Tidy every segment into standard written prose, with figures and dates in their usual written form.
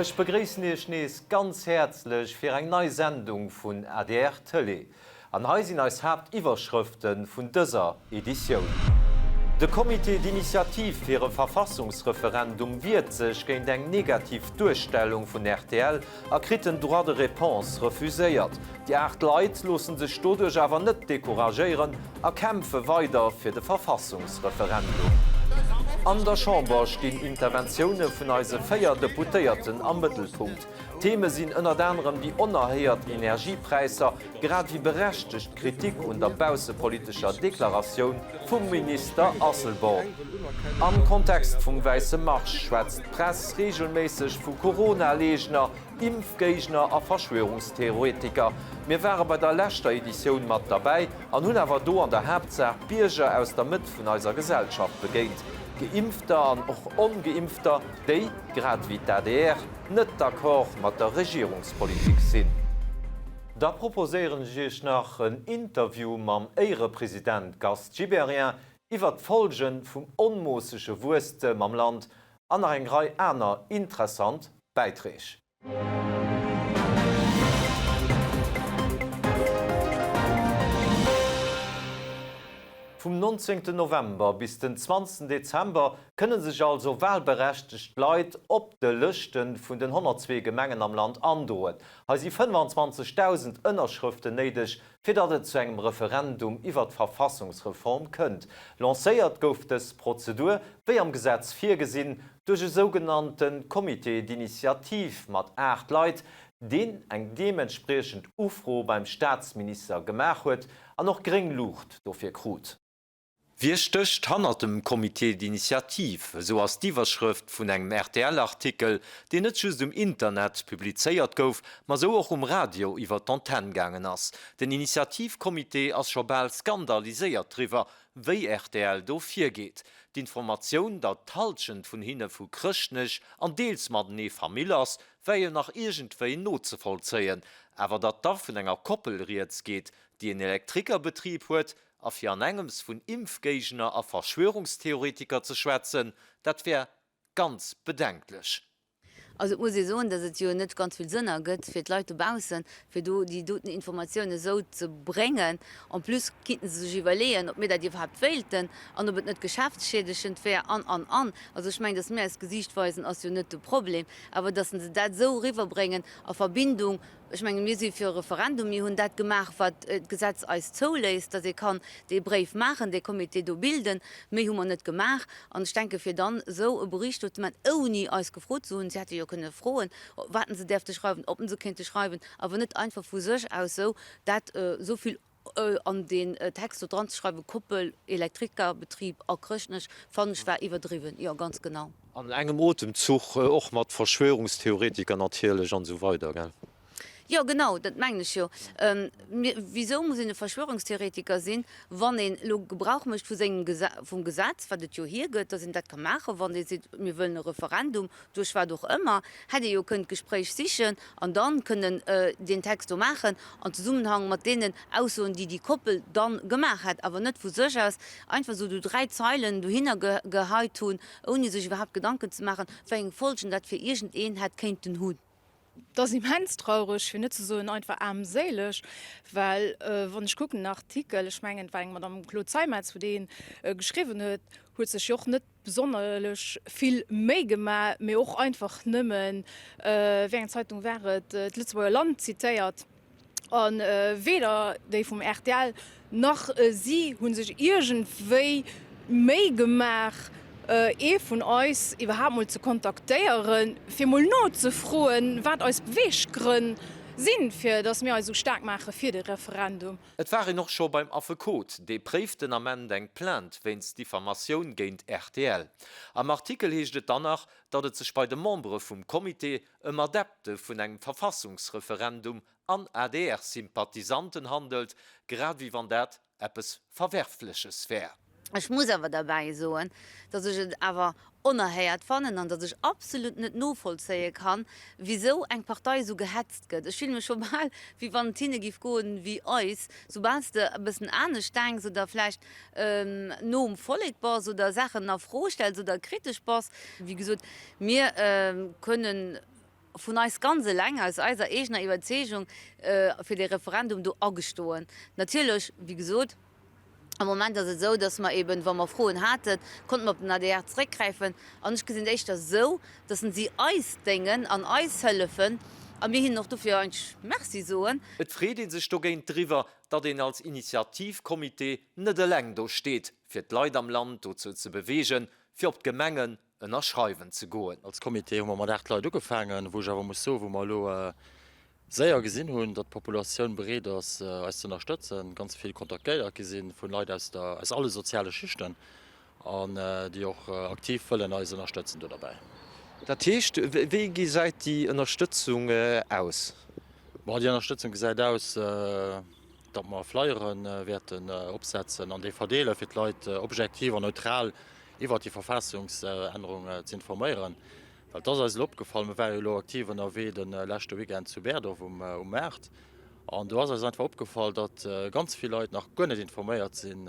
Ech begréissen Iech nees ganz häerzlech fir eng nei Sendung vun adr Tëlee. An hei sinn eis Haaptiwwerschrëfte vun dëser Editioun. De Comité d'initiative fir e Verfassungsreferendum wiert sech géint eng negativ Duerstellung vun rtl a kritt den Droit de réponse refuséiert. Déi 8 Leit loosse sech doduerch awer net decouragéieren a kämpfe weider fir de Verfassungsreferendum. An der Chamber stinn Interventioune vun eise 4 Deputéierten am Mëttelpunkt. Theme sinn ënnert anerem déi onerhéiert Energiepräisser, grad ewéi berechtegt Kritik un der baussepolitescher Deklaratioun vum Minister Asselborn. Am Kontext vum wäisse Marsch schwätzt d'Press reegelméisseg vu Corona-Leegner, Impfgéigner a Verschwörungstheoretiker. Mir ware bei der leschter Editioun mat derbäi an hunn awer do an der Haaptsaach Bierger aus der Mëtt vun eiser Gesellschaft begéint, Geimpfter an och Ongeimpfter, déi, grad ewéi d'ADR, net d'accord mat der Regierungspolitik sinn. Da proposéieren ech Iech nach en Interview mam Éierepresident Gast Gibéryen iwwert d'Folgen vum onmoossege Wuesstem am Land an nach eng Rei aner interessant Bäiträg. Vum 19 November bis den 20 Dezember kënne sech also wahlberechtegt Leit op de Lëschte vun den 102 Gemengen am Land androen. Hei si 25.000 Ënnerschrëften néideg, fir datt et zu engem Referendum iwwer d'Verfassungsreform kënnt. Lancéiert gouf dës Prozedur, wéi am Gesetz virgesinn, duerch e sougenannte Comité d'initiative mat 8 Leit, deen eng deementspriechend Ufro beim Staatsminister gemaach huet an och gréng Luucht dofir krut. Wie stécht hannert dem Comité d'initiative? Esou ass d'Iwwerschrëft vun engem RTL-Artikel, deen net just um Internet publizéiert gouf, ma sou och um Radio iwwer d'Antenn gaangen ass. Den Initiativcomité ass scho bal skandaliséiert driwwer, wéi rtl do virgeet. D'Informatioun, datt d'Hallschent vun hinne vu Chrëschtnech an deels matenee Famill ass, war jo nach iergendwéi nozevollzéien. Awer datt da vun enger Koppel rieds geet, déi en Elektrikerbetrib huet, A fir an engems vun Impfgéigner a Verschwörungstheoretiker ze schwätzen, dat wär ganz bedenklech. Also et muss ee soen, datt et jo net ganz vill Sënn ergëtt fir d'Leit dobaussen, fir do déi doten Informatiounen esou ze bréngen. En plus kinnten se sech iwwerleeën, ob mir dat iwwerhaapt wéilten an ob et net geschäftsschiedegend wär an, an, an. Also ech mengen, datt mir eist Gesiicht weisen, ass jo net de Problem, awer datt se dat esou eriwwerbréngen a Verbindung Ech mengen, mir si fir e Referendum. Mir hunn dat gemaach, wat d'Gesetz eis zouléisst, datt ee kann dee Bréif maachen, dee Comité do bilden. Méi hu mer net gemaach. An ech denken, fir dann esou e Bericht do ze maachen, ouni eis gefrot ze hunn, si hätte jo kënne froen, wat se däerfte schreiwen, ob se kéinte schreiwen, awer net einfach vu sech aus esou dat esou vill an deen Text do dran ze schreiwen, Koppel Elektrikerbetrib a Chrëschtnech, fannen ech war iwwerdriwwen. Jo, ganz genau. An engem Otemzuch och mat Verschwörungstheoretiker natierlech an esou weider, gell? Jo, genau, dat mengen ech jo. Wisou muss een e Verschwörungstheoretiker sinn, wann een elo Gebrauch mécht vu sengem, vum Gesetz, wat et jo hiergëtt, datt een dat ka maachen, wann ee seet, mir wëllen e Referendum, duerch wat och ëmmer, hätt ee jo kënnen d'Gespréich sichen an dann kënnen deen Text do maachen an Zesummenhang mat deenen Aussoen, déi déi Koppel dann gemaach hätt, awer net vu sech aus einfach esou do 3 Zeilen dohinner geheit hunn, ouni sech iwwerhaapt Gedanken ze maachen, wéi eng Folgen dat fir iergendeen hätt kéinten hunn. Et ass immens traureg, fir net ze soen einfach aarmséileg, well wann ech kucken den Artikel, ech mengen et war eng Madame Claude Zeimetz, wou dee geschriwwen huet, huet sech jo och net besonnerlech vill Méi gemaach, mee och einfach nëmmen, wéi eng Zeitung war et, d'Lëtzebuerger Land zitéiert. A weder déi vum rtl nach si hu sech iergendwéi Méi gemaach, ee vun eis iwwerhaapt mol ze kontaktéieren, fir mol nozefroen, wat eis Beweeggrënn sinn, fir datt mir eis esou staark maache fir de Referendum. Et war een och scho beim Affekot, dee préift den Ament eng Plainte wéinst Diffamatioun géint rtl. Am Artikel heescht et dann nach, datt et sech bei de Membere vum Comité ëm Adepte vun engem Verfassungsreferendum an ADR-Sympathisanten handelt, grad ewéi wann dat eppes Verwerfleches wär. Ech muss awer derbäi soen, dass ech et awer onerhéiert fannen an dass ech absolut net novollzéie kann, wisou eng Partei esou gehetzt gëtt. Ech fille mech scho bal, wéi wann et hinne géif goen wéi eis, soubal s de e bëssen anescht denks oder vläicht no um Vollek bass oder Saachen a Fro stells oder kritesch bass. Wéi gesot, mir kënnen. vun eis ganz eleng, aus eiser eegener Iwwerzeegung fir dee Referendum do agestoen. Natierlech, wéi gesot, am Moment ass et esou, datt mer eben, wa mer Froen haten, konnte mer op den adr zeréckgräifen. An ech gesinn et éischter esou, datt si eis déngen an eis hëllefen a mir hinnen och dofir eigentlech Merci soen. Et freet ee sech dogéint driwwer, datt een als Initiativcomité net eleng do steet, fir d'Leit am Land dozou ze beweegen, fir op d'Gemengen ënnerschreiwen ze goen. Als Comité hu mer mat 8 Leit ugefaangen, wou ech awer muss soen, wou mer elo séier gesinn hunn, datt d'Populatioun bereet ass, eis ze ënnerstëtzen, ganz vill kontaktéiert gi si vu Leit aus der, aus alle soziale Schichten an déi och aktiv wëllen eis ënnerstëtzen do derbäi. Dat heescht, wéi gesäit déi Ënnerstëtzung aus? Bon, déi Ënnerstëtzung gesäit aus, datt mer Flyere wäerten opsetzen an déi verdeelen, fir d'Leit objektiv an neutral iwwert déi Verfassungsännerung ze informéieren. Well et ass eis elo opgefall, mir ware jo elo aktiv ënnerwee de leschte Weekend zu Berdorf um Maart, an do ass eis einfach opgefall, datt ganz vill Leit nach guer net informéiert sinn,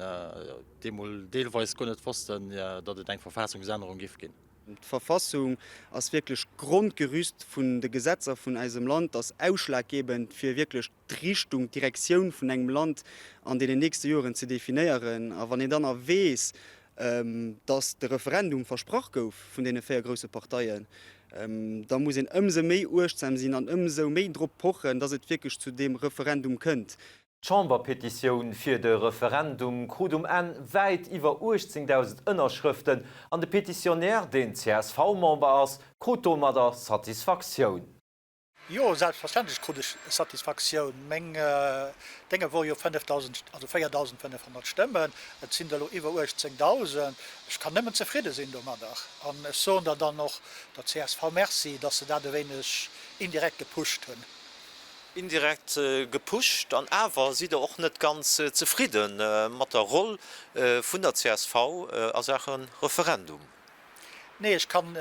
deemol deelweis guer net wossten, datt et eng Verfassungsännerung giff ginn. D'Verfassung ass wierklech d'Grondgerüst vun de Gesetzer vun eisem Land, ass ausschlaggebend fir wierklech d'Richtung, d'Direktioun vun engem Land an deenen nächste Joren ze definéieren. A wann een dann nach weess, datt de Referendum versprach gouf vun deene 4 grousse Parteien, da muss een ëmsou méi uechtsam sinn an ëmsou méi drop pochen, datt et wierklech zu deem Referendum kënnt. D'Chamberpetitioun fir de Referendum krut um Enn wäit iwwer 18.000 Ënnerschrëften an de Petitionär, deen CSV-Member ass, krut domadder Satisfaktioun. Jo, selbstverständlech krut ech Satisfaktioun. Meng Dénge wor jo 5.000, also 4.500 Stëmmen, et sinn der elo iwwer 18.000. Ech kann nëmmen zefridde sinn domadder. An ech soen der dann och der csv Merci, datt se dat e wéineg indirekt gepusht hunn. Indirekt gepusht, an awer sidd Der och net ganz zefridde mat der Roll vun der csv a Saache Referendum? Nee, ech kann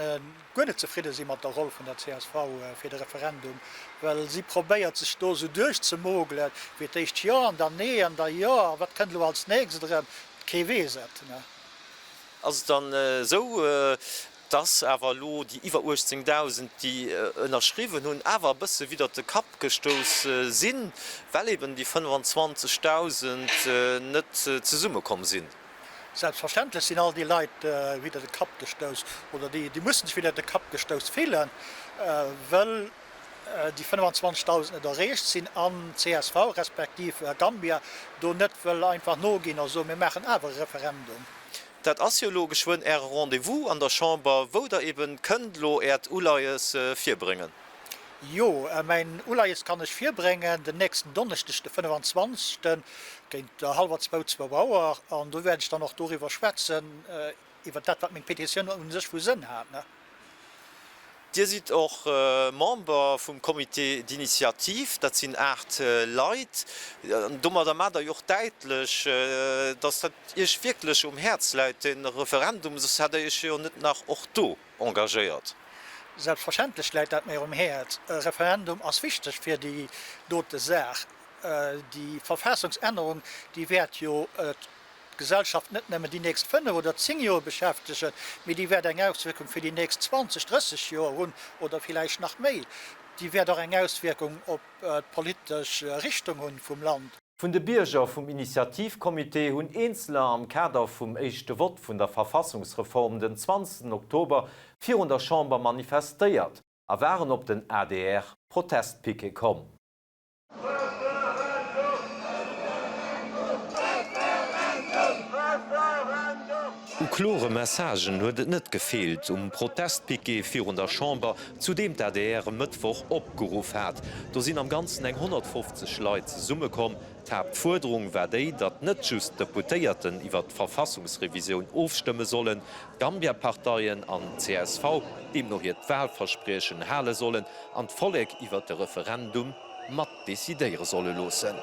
guer net zefridde si mat der Roll vun der csv fir de Referendum, well si probéiert sech do esou duerchzemogelen, fir d'éischt jo an dann nee an da jo a wat kënnt elo als nächst erëm, kee weess et. Ass et dann esou, dass awer elo déi iwwer 18.000, déi ënnerschriwwen hunn, awer e bësse widdert de Kapp gestouss sinn, well eben déi 25.000 net zesummekomm sinn? Selbstverständlech sinn all déi Leit widder de Kapp gestouss, oder déi mussen sech widder de Kapp gestouss fillen, wëll déi 25.000 net erreecht sinn an csv respektiv Gambia do net wëll einfach noginn a soen, mir maachen awer e Referendum. Dat ass jo elo geschwënn Äre Rendez-vous an der Chamber, wou Der eben kënnt elo Äert Uleies virbréngen. Jo, mäin Uleies kann ech virbréngen den nächsten Donneschdeg, de 25. Géint hallwer zwou, zwou Auer. An do wäert ech dann och doriwwer schwätzen, iwwer dat, wat meng Petitioun u sech vu Sënn hat. Dir sidd och Member vum Comité d'initiative, dat sinn 8 Leit. Domadder maacht Der jo och däitlech, datt dat Iech wierklech um Häerz läit, dee Referendum, soss hätt Der Iech jo net nach och do engagéiert. Selbstverständlech läit dat mir um Häerz. E Referendum ass wichteg fir déi dote Saach. Déi Verfassungsännerung, déi wäert jo d'Gesellschaft net nëmmen déi nächst 5 oder 10 Joer beschäftegen, mee déi wäert eng Auswierkung fir déi nächst 20, 30 Joer hunn oder villäicht nach méi. Déi wäert och eng Auswierkung op d'politesch Richtung hunn vum Land. Vun de Bierger vum Initiativcomité hunn Eenzeler am Kader vum éischte Vott vun der Verfassungsreform den 20 Oktober virun der Chamber manifestéiert a waren op den ADR-Protestpiquet komm. U klore Messagen huet et net gefeelt um Protestpiquet virun der Chamber, zu deem d'ADR e Mëttwoch opgeruff hat. Do sinn am Ganzen eng 150 Leit zesummekomm. D'Haaptfuerderung war déi, datt net just d'Deputéierten iwwer d'Verfassungsrevisioun ofstëmme sollen, d'Gambia-Parteien an d'CSV deemno hiert Walverspriechen hale sollen an d'Vollek iwwer de Referendum mat decidéiere solle loossen.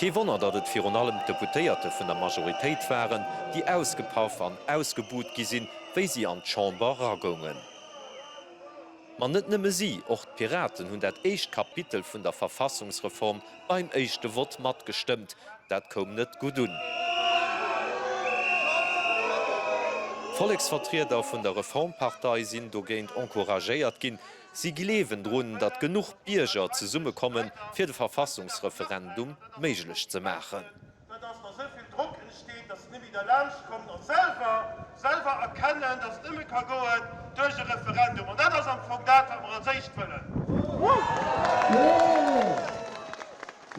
Kee Wonner, datt et virun allem d'Deputéierte vun der Majoritéit waren, déi ausgepaff an ausgebuht gi sinn, wéi si an d'Chamber ragoungen. Ma net nëmme si, och d'Piraten hunn dat éischt Kapitel vun der Verfassungsreform beim éischte Vott matgestëmmt. Dat koum net gutt un. D'Volleksvertrieder vun der Reformpartei sinn dogéint encouragéiert ginn. Si gleewen drun, datt genuch Bierger zesummekommen, fir de Verfassungsreferendum méiglech ze maachen. Dat ass, wa sou vill Drock entsteet, datt se net méi derlaanscht kommen a selwer, selwer erkennen, datt et nëmme ka goen duerch e Referendum. An dat ass am Fong dat, wat mer als éischt wëllen.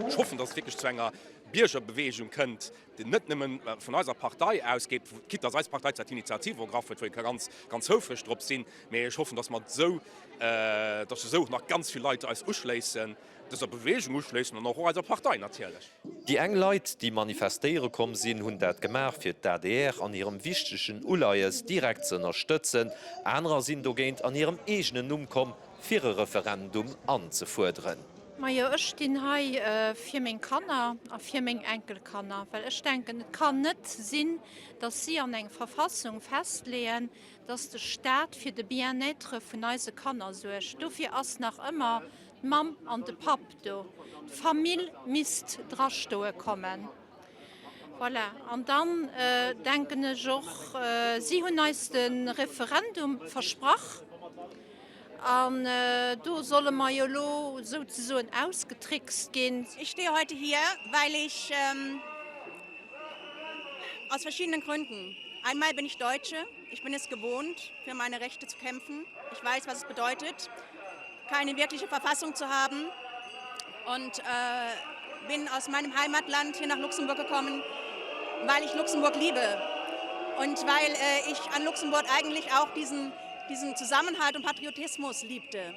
Ech hoffen, datt et wierklech zu enger Biergerbeweegung kënnt, déi net nëmme vun eiser Partei ausgeet, quitte datt eis Partei zwar d'Initiativ ergraff huet, wou ee ka ganz, ganz houfreg drop sinn, mee ech hoffen, datt mer esou, datt sech esou och nach ganz vill Leit eis uschléissen, dëser Beweegung uschléissen an och eiser Partei natierlech. Déi eng Leit, déi manifestéiere komm sinn, hunn dat gemaach, fir d'ADR an hirem wichtegen Uleies direkt ze ënnerstëtzen. Anerer sinn dogéint an hirem eegenen Numm komm, fir e Referendum anzefuerderen. Majo, ech stinn hei fir meng Kanner a fir meng Enkelkanner, well ech denken, et kann net sinn, datt si an eng Verfassung festleeën, datt de Staat fir de Bien-être vun eise Kanner suergt. Dofir ass nach ëmmer d'Mamm an de Papp do. D'Famill misst drastoe kommen. Voilà. An dann denken ech och, si hunn eis de Referendum versprach an do solle mer jo elo souzesoen ausgetrickst ginn. Ich stehe heute hier, weil ich aus verschiedenen Gründen. Einmal bin ich Deutsche, ich bin es gewohnt, für meine Rechte zu kämpfen. Ich weiß, was es bedeutet, keine wirkliche Verfassung zu haben und äh, bin aus meinem Heimatland hier nach Luxemburg gekommen, weil ich Luxemburg liebe und weil äh, ich an Luxemburg eigentlich auch diesen, diesen Zusammenhalt und Patriotismus liebte.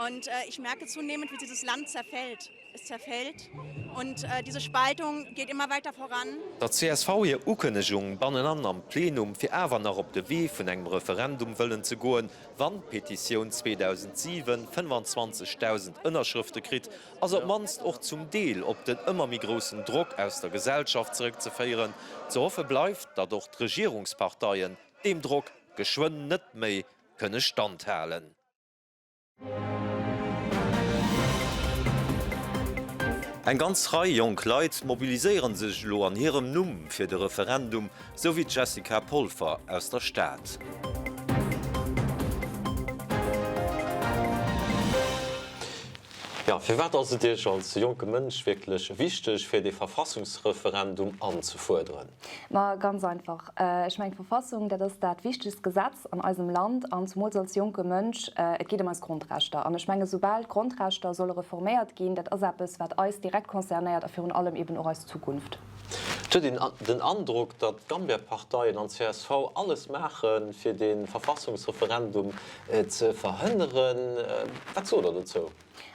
Und äh, ich merke zunehmend, wie dieses Land zerfällt. Es zerfällt und äh, diese Spaltung geht immer weiter voran. Der csv hir Ukënnegung bannenan am Plenum, fir awer nach op de Wee vun engem Referendum wëllen ze goen, wann d'Petitioun 2007 25.000 Ënnerschrëfte kritt, ass op d'mannst och zum Deel op den ëmmer méi groussen Drock aus der Gesellschaft zeréckzeféieren. Ze hoffe bleift, datt och d'Regierungsparteien deem Drock geschwënn net méi kënne standhalen. Eng ganz Rei jonk Leit mobiliséiere sech elo an hirem Numm fir de Referendum, sou wéi d'Jessica Polfer aus der Stad. Jo, firwat ass et Iech als jonke Mënsch wierklech wichteg, fir dee Verfassungsreferendum anzefuerderen? Ma ganz einfach, ech mengen d'Verfassung, dat ass dat wichtegst Gesetz an eisem Land an zumools als jonke Mënsch, et geet ëm eis Grondrechter. An ech menge soubal d'Grondrechter solle reforméiert ginn, dat ass eppes wat eis direkt concernéiert a virun allem eben och eis Zukunft. Et huet een den Androck, datt d'Gambia-Parteien an csv alles maachen, fir dee Verfassungsreferendum ze verhënneren. Wat sot Der dozou?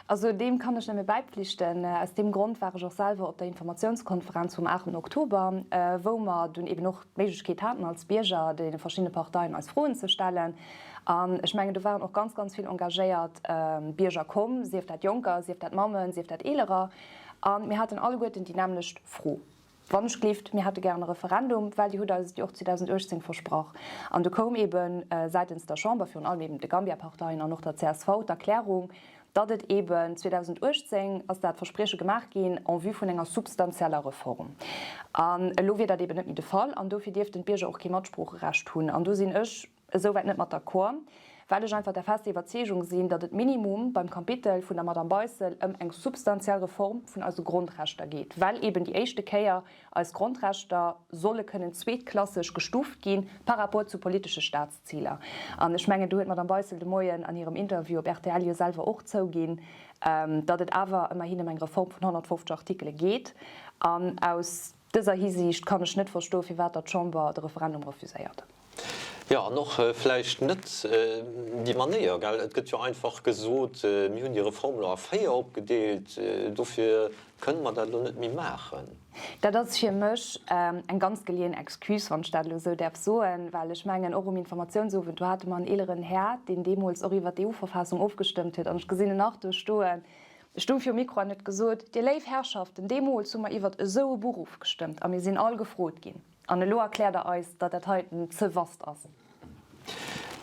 Also deem kann ech nëmme bäipflichten. Aus deem Grond war ech och selwer op der Informatiounskonferenz vum 8 Oktober, wou mer dunn eben och d'Méiglechkeet haten als Bierger deene verschiddene Parteien eis Froen ze stellen. An ech mengen, do waren och ganz, ganz vill engagéiert Bierger komm, sief dat Jonker, sief dat Mammen, sief dat Eelerer. A mir haten alleguerten déi nämmlecht Fro. Wann ech gleeft, mir hätte gären e Referendum, well Dir hutt eis et jo och 2018 versprach. An du koum eebe säitens der Chamber, virun allem eeben de Gambia-Parteien an och der csv, d'Erklärung, datt et eeben 2018 ass dat Versprieche gemaach ginn en vue vun enger substanzieller Reform. An elo wier dat eeben net méi de Fall an dofir dierften d'Bierger och kee Matsproocherecht hunn. An do sinn ech esouwäit net mat d'accord, well ech einfach der fester Iwwerzeegung sinn, datt et minimum beim Kapitel vun der Madame Beissel ëm eng substantiell Reform vun eise Grondrechter geet, well eben déi éischte Kéier eis Grondrechter solle kënnen zweetklasseg gestuft gi par rapport zu politesche Staatsziler. An ech mengen, do huet d'Madame Beissel de Moien an hirem Interview op rtl jo selwer och zouginn, datt et awer ëmmerhin ëm eng Reform vun 150 Artikele geet. An aus dëser Hisiicht kann ech net verstoen, firwat datt d'Chamber de Referendum refuséiert. Jo, an och vläicht net déi Manéier, gell? Et gëtt jo einfach gesot, mir hunn déi Reform elo a 4 opgedeelt, dofir kënne mer dat elo net méi maachen. Dat ass fir mech eng ganz geleeën Excuse, wann ech dat elo esou däerf soen, well ech mengen, och um Informatiounsowend, do hate mer en eeleren Här, deen deemools och iwwert d'EU-Verfassung ofgestëmmt huet, an ech gesinn en nach do stoen, e stoung virum Mikro an huet gesot, Dir léif Herrschaften, deemools hu mer iwwert esou e Buch ofgestëmmt a mir sinn all gefrot ginn. An elo erkläert Der eis, datt dat heiten ze vast ass.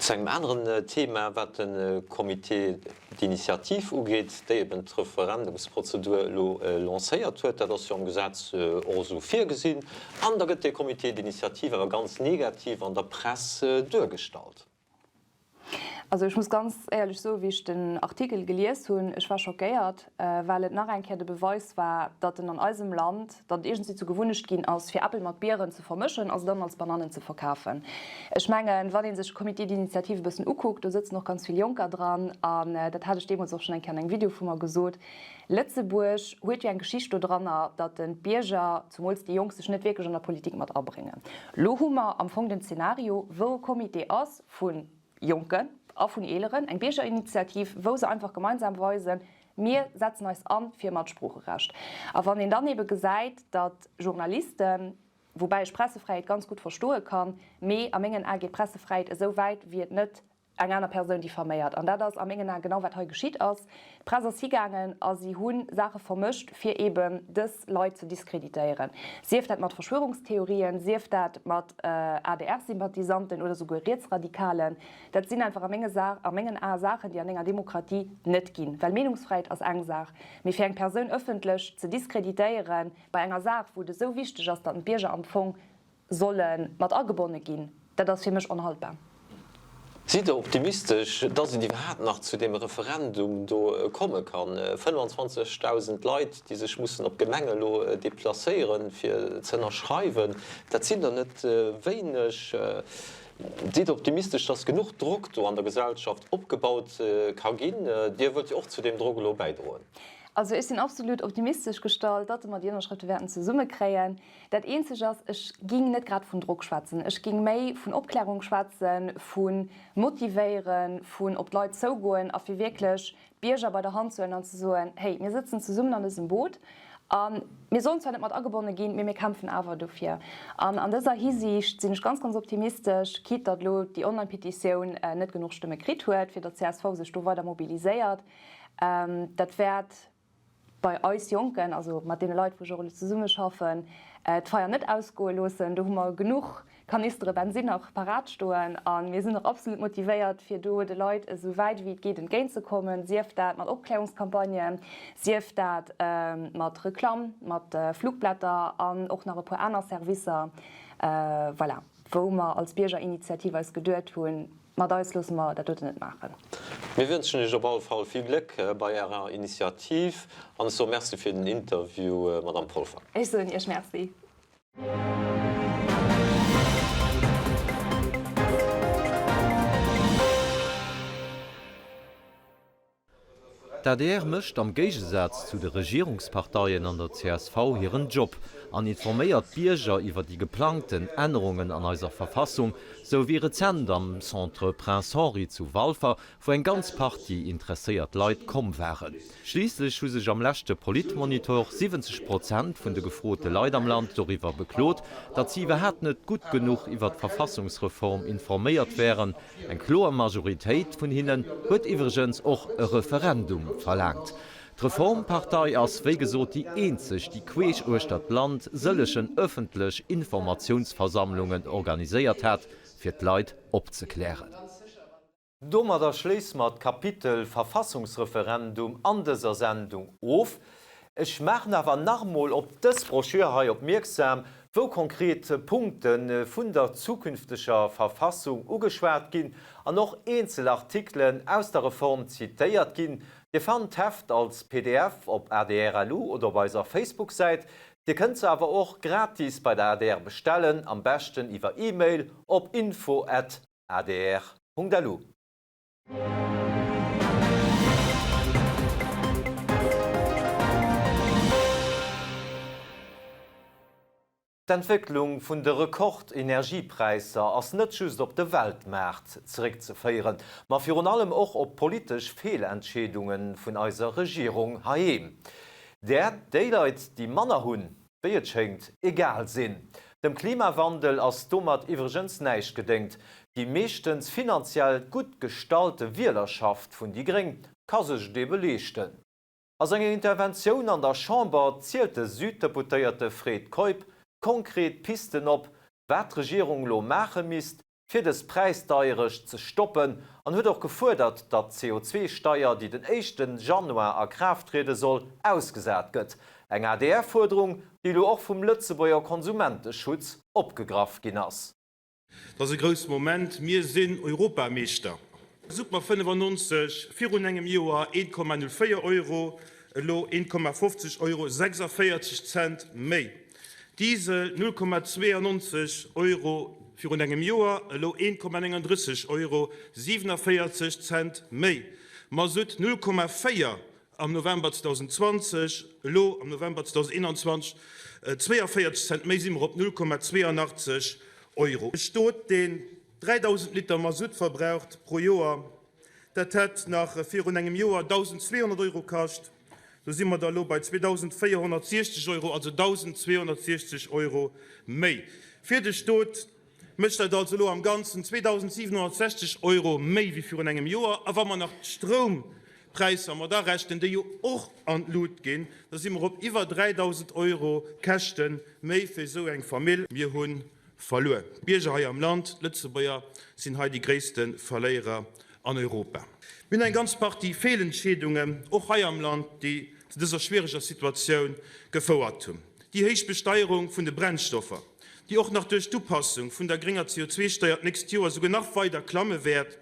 Zu engem aneren Thema, wat de Comité d'initiative ugeet, déi eben d'Referendumsprozedur elo lancéiert huet. Dat ass jo am Gesetz och esou virgesinn. An da gëtt dee Comité d'initiative awer ganz negativ an der Press duergestallt. Also ech muss ganz éierlech soen, wéi ech den Artikel gelies hunn, ech war schockéiert, well et nach eng Kéier de Beweis war, datt en an eisem Land, datt et iergendwéi zur Gewunnecht ginn ass, fir Äppel mat Bieren ze vermëschen a se dann als Banannen ze verkafen. Ech mengen, wann ee sech de Comité d'initiative e bëssen ukuckt, do sëtzen och ganz vill Jonker dran, an dat hat ech deemools och schonn eng Kéier an engem Video vu mer gesot, Lëtzebuerg huet jo eng Geschicht dodranner, datt den d'Bierger, zumools déi Jonk, sech net wierklech an der Politik mat abréngen. Lo hu mer am Fong den Zeenario, wou e Comité ass vu Jonken a vun Eeleren, eng Biergerinitiativ, wou se einfach gemeinsam weisen, Mir setzen eis an fir Matsproocherecht. A wann een dann ebe gesäit, datt Journalisten, woubäi ech Pressefräiheet ganz gutt verstoe kann, mee a mengen Ae geet d'Pressefräiheet esou wäit, wéi et net eng aner Persoun diffaméiert. An dat ass a mengen Aen genau wat hei geschitt ass. D'Press ass higaangen a si hu Saache vermëscht, fir eben dës Leit ze diskreditéieren. Sief dat mat Verschwörungstheorien, sief dat mat ADR-Sympathisanten oder souguer Rietsradikalen. Dat sinn einfach a menge a mengen Ae Saachen, déi an enger Demokratie net ginn. Well Meenungsfräiheet ass eng Saach, mee fir eng Persoun ëffentlech ze diskreditéiere bei enger Saach, wou et esou wichteg ass, datt d'Bierger am Fong solle mat agebonne ginn, dat ass fir mech onhaltbar. Sidd Der optimistesch, dass et iwwerhaapt nach zu deem Referendum do komme kann? 25.000 Leit, déi sech mussen op d'Gemeng elo deplacéieren, fir ze ënnerschreiwen, dat sinn der net wéineg. Sidd Der optimistesch, dass genuch Drock do an der Gesellschaft opgebaut ka ginn? Dir wëllt jo och zu deem Drock elo bäidroen. Also ech sinn absolut optimistesch gestallt, datt mer déi Ënnerschrëfte wäerten zesummekréien. Dat eenzeg ass, ech ging net grad vun Drock schwätzen, ech ging méi vun Opklärung schwätzen, vu motivéieren, vun op d'Leit zougoen a fir wierklech d'Bierger bei der Hand ze huelen an ze soen, hey, mir sëtzen zesummen an dësem Boot a mir sollen zwar net mat agebonne ginn, mee mir kämpfen awer dofir. An an dëser Hisiicht sinn ech ganz, ganz optimistesch, quitte datt elo déi Online-Petitioun net genuch Stëmme kritt huet, fir datt csv sech do weider mobiliséiert. Dat wäert bei eis Jonken, also mat deene Leit, wou ech och elo zesummeschaffen, d'Feier net ausgoe loossen. Do hu mer genuch Kanistere Bensinn nach parat stoen a mir sinn och absolut motivéiert, fir do de Leit esou wäit ewéi et geet entgéintzekommen, sief dat mat Opklärungscampagnen, sief dat mat Reklamm, mat Flugblätter an och nach e puer aner Servicer, voilà, wou mer als Biergerinitiativ eis geduet hunn, Mat eis loosse mer dat doten net maachen. Mir wënschen Iech op alle Fall vill Gléck bei Ärer Initiativ an ech soe Merci fir den Interview, Madamm Polfer. Ech soen Iech Merci. D'adr mécht am Géigesaz zu de Regierungsparteien an der csv hiren Job an informéiert d'Bierger iwwer déi geplangten Ännerungen an eiser Verfassung, sou wéi rezent am Centre Prince Henri zu Walfer, wou eng ganz Partie interesséiert Leit komm waren. Schliisslech hu sech am leschte Politmonitor 70 Prozent vun de gefrote Leit am Land doriwwer beklot, datt si iwwerhaapt net gutt genuch iwwer d'Verfassungsreform informéiert wären, Eng kloer Majoritéit vun hinnen huet iwwregens och e Referendum verlaangt. D'Reformpartei ass wéi gesot déi eenzeg, déi queesch uechter d'Land sëllegen ëffentlech Informatiounsversammlungen organiséiert hat, fir d'Leit opzeklären. Domadder schléisse mer d'Kapitel Verfassungsreferendum an dëser Sendung of. Ech maachen awer nach emol op dës Broschür hei opmierksam, wou konkret Punkte vun der zukünfteger Verfassung ugeschwat ginn an och eenzel Artikelen aus der Reform zitéiert ginn. Dir fannt d'Heft als pdf op adr.lu oder op eiser Facebook-Säit. Dir kënnt se awer och gratis bei der adr bestellen, am beschten iwwer E-Mail op info at adr.lu. D'Entwécklung vun de Rekord-Energiepräisser ass net just op de Weltmaart zeréckzeféieren, ma virun allem och op politesch Feelentscheedunge vun eiser Regierung heiheem, där déi Leit, déi manner hunn, wéi et schéngt, egal sinn. Dem Klimawandel ass domat iwwregens näischt gedéngt. Déi meeschtens finanziell gutt gestallte Wielerschaft vun déi gréng ka sech et ebe leeschten. A senger Interventioun an der Chamber zielt de Süddeputéierte Fred Keup konkret Pisten op, wat d'Regierung elo maache misst, fir dës Präisdeierecht ze stoppen an huet och gefuerdert, datt d'CO2-Steier, déi den éischten Januar a Kraaft triede soll, ausgesat gëtt. Eng ADR-Fuerderung, déi elo och vum Lëtzebuerger Konsumenteschutz opgegraff ginn ass. Et ass e grousse Moment, mir sinn Europameeschter. Super 95, virun engem Joer 1,04 Euro, elo 1,50 Euro, 46 Cent méi. Diesel 0,92 Euro virun engem Joer, elo 1,39 Euro, 47 Cent méi. Masutt 0,4 am November 2020, elo am November 2021 42 Cent méi, si mer op 0,82 Euro. E Stot, deen 3.000 Liter Masutt verbraucht pro Joer, dat hätt nach virun engem Joer 1.200 Euro kascht, do si mer da elo bei 2.460 Euro, also 1.260 Euro méi fir de Stot. Mécht dat also elo am Ganzen 2.760 Euro méi wéi virun engem Joer. A wa mer nach d'Stroumpräisser mat arechnen, déi jo och an d'Lut ginn, da si mer op iwwer 3.000 Euro Käschte méi fir esou eng Famill. Mir hu verluer. D'Bierger hei am Land, d'Lëtzebuerger, sinn hei déi gréisste Verléierer an Europa. Mir hunn eng ganz Partie Feelentscheedungen, och hei am Land, déi zu dëser schwiereger Situatioun gefouert hunn. Déi héich Besteierung vun de Brennstoffer, déi och nach duerch d'Upassung vun der grénger CO2-Steier d'nächst Joer souguer nach weider klamme wäert,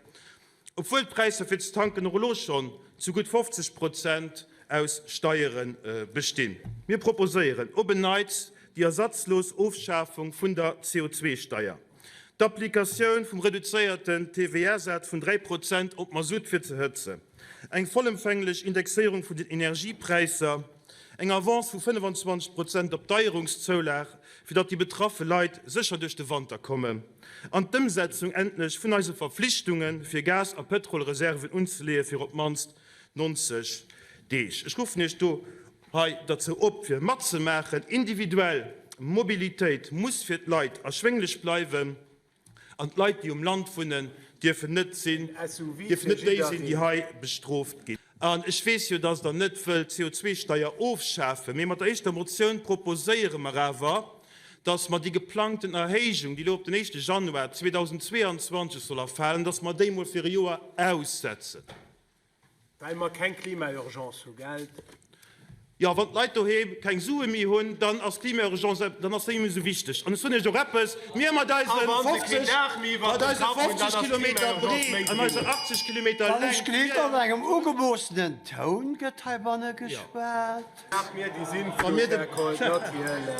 obwuel d'Präisser fir ze tanken och elo schonn zu gutt 50 Prozent aus Steiere bestinn. Mir proposéieren op en Neits déi ersatzlos Ofschafung vun der CO2-Steier. D'Applikatioun vum reduzéierten TVA-Saz vun 3 Prozent op Masutt fir ze hëtzen, eng vollëmfänglech Indexéierung vun den Energiepräisser, eng Avance vu 25 Prozent op d'Deierungszoulag, fir datt déi betraffe Leit sécher duerch de Wanter kommen, an d'Ëmsetzung endlech vun eise Verflichtungen, fir Gas a Pëtrolreserven unzeleeë fir op d'mannst 90 Deeg. Ech ruffen Iech do hei derzou op, fir matzemaachen. Individuell Mobilitéit muss fir d'Leit erschwénglech bleiwen an d'Leit, déi um Land wunnen, dierfen net sinn, dierfen net déi sinn, déi hei bestrooft ginn. An ech weess jo, dass Der net wëllt d'CO2-Steier ofschafen, mee mat der éischter Motioun proposéiere mer awer, dass mer déi geplangten Erhéijung, déi elo op den éischte Januar 2022 soll erfalen, dass mer déi emol fir e Joer aussetzen. Well mer keng Klima-Urgence hu, gelt? Jo, wann d'Leit doheem keng Sue méi hunn, dann ass d'Klima-Urgence, dann ass déi net méi esou wichteg. An ech soen Iech och eppes, Mir mat eise 50, mat eise 50 Kilometer breet an eiser 80 Kilometer Wann ech Längt, gleeft, an engem ugemoossenen Toun gëtt heibanne geschwat. Wa mir de,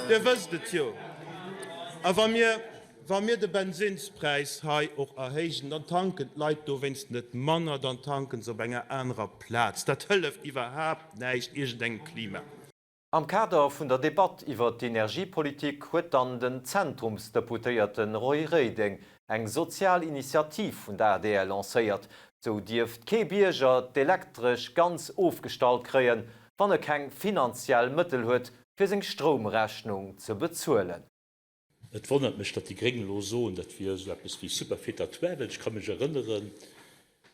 Dir wësst et jo, a wa mir, Wa mir de Bensinnspräis hei och erhéijen, dann tanken d'Leit dowéinst net manner, dann tanken se op enger anerer Plaz. Dat hëlleft iwwerhaapt näischt iergendengem Klima. Am Kader vun der Debatt iwwer d'Energiepolitik huet dann den Zentrumsdeputéierte Roy Reding eng sozial Initiativ vun der adr lancéiert. Sou dierft kee Bierger d'Elektresch ganz ofgestallt kréien, wann e keng finanziell Mëttel huet, fir seng Stroumrechnung ze bezuelen. Et wonnert mech, datt déi Gréng elo soen, dat wier esou eppes wéi superfétatoire, well ech ka mech erënneren,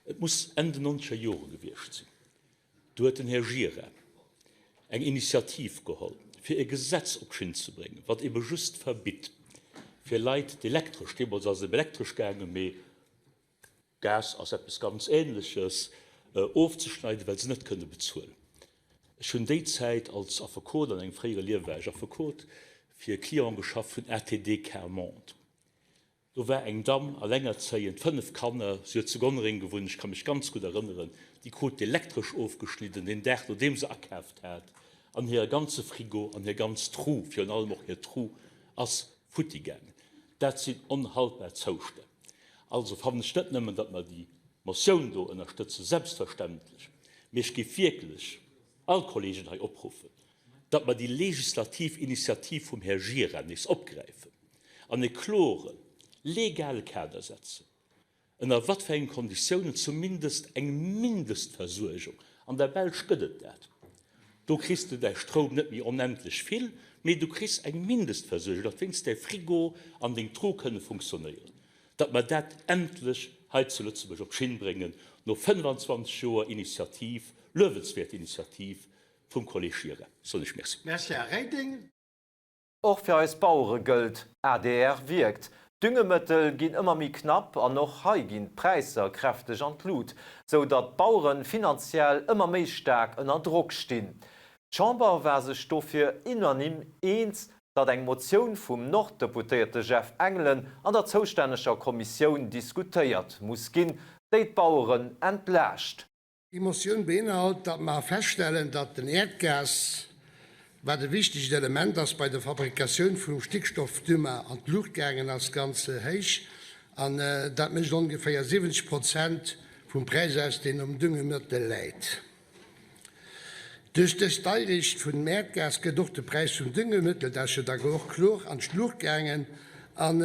et muss Enn den nonzeger Jore gewiescht sinn, do huet den Här Gira eng Initiativ geholl, fir e Gesetz op d'Schinn ze bréngen, wat ebe just verbitt, fir Leit d'Elektresch, deemools ass et ëm Elektresch gaangen, mee Gas ass eppes ganz Ähnleches, ofzeschneiden, well se net kënne bezuelen. Ech hunn déi Zäit als Affekot, an engem fréiere Liewe war ech Affekot, fir Clienten geschafft vun ATD Quart Monde. Do war eng Damm, allengerzéiend, 5 Kanner, si huet zu Gonnereng gewunnt, ech ka mech ganz gutt erënneren, déi krut d'Elektresch ofgeschnidden deen Dag nodeem se akaaft hat, an hire ganze Frigo an hir ganz Tru, virun allem och hir Tru, ass futti gaangen. Dat sinn onhaltbar Zoustänn. Also fannen ech net nëmmen, datt mer déi Motioun do ënnerstëtzen, selbstverständlech, mee ech géif wierklech all Kollegen hei opruffen, datt mer déi legislativ Initiativ vum Här Gira nees opgräifen an e klore legale Kader setzen, ënner wat fir engen Konditiounen zumindest eng Mindestversuergung, an der Belsch gëtt et dat, do kriss de däi Stroum net méi onendlech vill, mee du kriss eng Mindestversuergung, datt wéinst däi Frigo an deng Tru kënne funktionéieren, datt mer dat endlech hei zu Lëtzebuerg op d'Schinn bréngen, no 25 Joer Initiativ, luewenswäert Initiativ vum Kolleg Gira. Soen ech Merci. Merci, Här Reding. Och fir eis Bauere gëllt, adr wierkt. D'Düngemëttel ginn ëmmer méi knapp an och hei ginn d'Präisser kräfteg an d'Lut, sou datt d'Bauere finanziell ëmmer méi staark ënner Drock stinn. D'Chamber war sech dofir unanime eens, datt eng Motioun vum Nord-Deputéierte Jeff Engelen an der zoustänneger Kommissioun diskutéiert muss ginn, déi d'Baueren entlaascht. Déi Motioun beinhalt, datt mer feststellen, datt den Äerdgas, wat e wichtegt Element ass bei der Fabrikatioun vum Stickstoffdünger, an d'Luucht gaangen ass, ganz héich, an dat mécht ongeféier 70 Prozent vum Präis aus, deen um Düngemëttel läit. Duerch dës Deierecht vun Äerdgas gëtt och de Präis vum Düngemëttel, dat ass jo da och kloer, an d'Luucht gaangen. An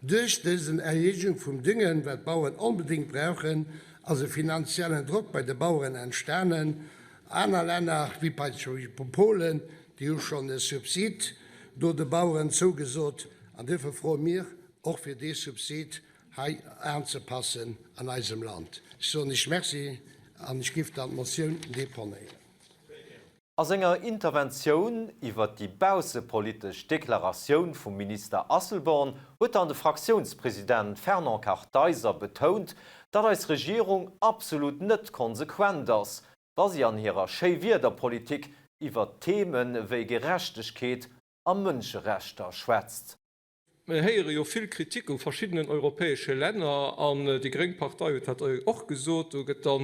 Duerch dësen Erhéijung vum Düngen, wat d'Baueren onbedéngt brauchen, ass e finanziellen Drock bei de Baueren entstanen. Aner Länner, wéi beispillsweis Polen, déi hu schonn e Subsid do de Baueren zougesot. An duerfir froe mir och, fir dee Subsid hei anzepassen an eisem Land. Ech soen Iech Merci an ech géif dann d'Motioun deponéieren. A senger Interventioun iwwert déi baussepolitesch Deklaratioun vum Minister Asselborn huet dann de Fraktiounspresident Fernand Kartheiser betount, datt eis Regierung absolut net konsequent ass, wa si an hirer Schéiwiederpolitik iwwert Theme wéi Gerechtegkeet a Mënscherechter schwätzt. Mir héiere jo vill Kritik u verschiddenen europäesche Länner, an déi gréng Partei huet dat och gesot. Do gëtt da